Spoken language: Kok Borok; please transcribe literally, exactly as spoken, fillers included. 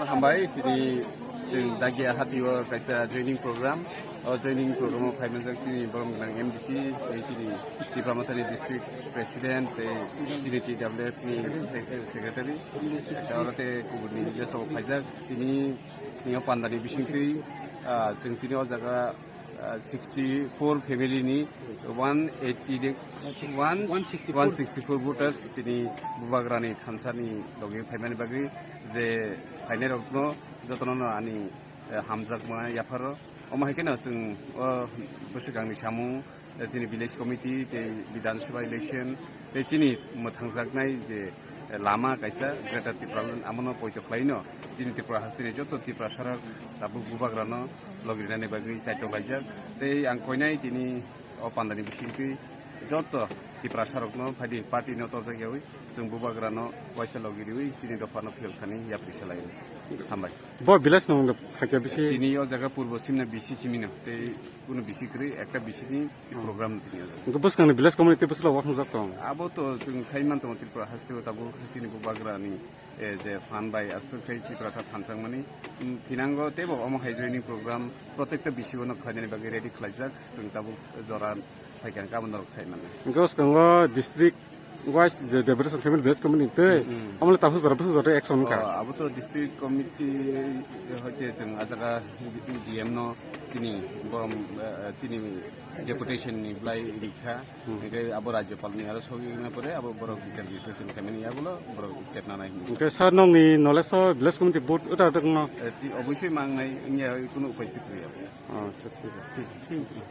Hambai, tini chwng Dagia Hati o kaisa joining program. O joining program o phai manjak chini borom gwnang M D C, tei chini Tipra Mothani district president, tei chini T W F ni sec-, secretary. Tei oro tei kubuni jesok phaijak. Tini, tini o pandani bisingtwi, ah, chwng tini o jaga ah, sixty four family ni one eighty de, one, one sixty four. One sixty four voters tini Bubagrani thansa ni logi phaimani bagwi je phainai rokno jotono no ani, eh, hamjakma yapharo. Omo hai kheno chwng o bwswkangni samung, eh, chini village committee tei Bidhan Sabha election tei chini mwthangjaknai je lama kaisa Greater Tipraland, amono poito khlaino chini Tripura hasteni joto Tiprasarok tabuk Bubagrano logirinani bagwi chaitok laijak. Tei ang koinai tini o pandani bisingtwi joto Tiprasarokno phaidi party no torjak yawi chwng Bubagrano waisa logiriwi chini dophano phiyok thani yapri salaio. Hambai. Bo village no wngkha khe bisi? Tini o jaga purbo simna bisi simino tei kuno bisi kwrwi ekta bisi ni program tini o jaga. Wngkha bwskangni village committee bwswk wakhnajak tong? Abo to chwng sai man tongo Tripura hasteo tabuk chini Bubagrani, eh, je phan bai aswk khai Tiprasa phanchangmani, mm, thinango teibo omo hai joining program protekta bisi o no khlainani bagwi ready khlaijak chwng tabuk jora phaikha kabo norok sai mano. Wngkha bwskango district wise je deputation khaimani village committee tei, mm, mm, amole tabuk jora bwswk jora action wngkha. Oh, abo to district committee hoite chwng ah jaga D M no chini borom, eh, chini deputation ni blai rikha. Hmm. Hingke abo rajyopal ni aro sogwi wngna pore abo borok bichar bisleson khaimani yagulo borok step nanai hinwi. Hingke sir nokni knowledge o village committee vote uta uta wngno? Eh, chi-, obosoi mangnai wngya kunu upai si kwrwi abo. Acha, thik ase. Thank you.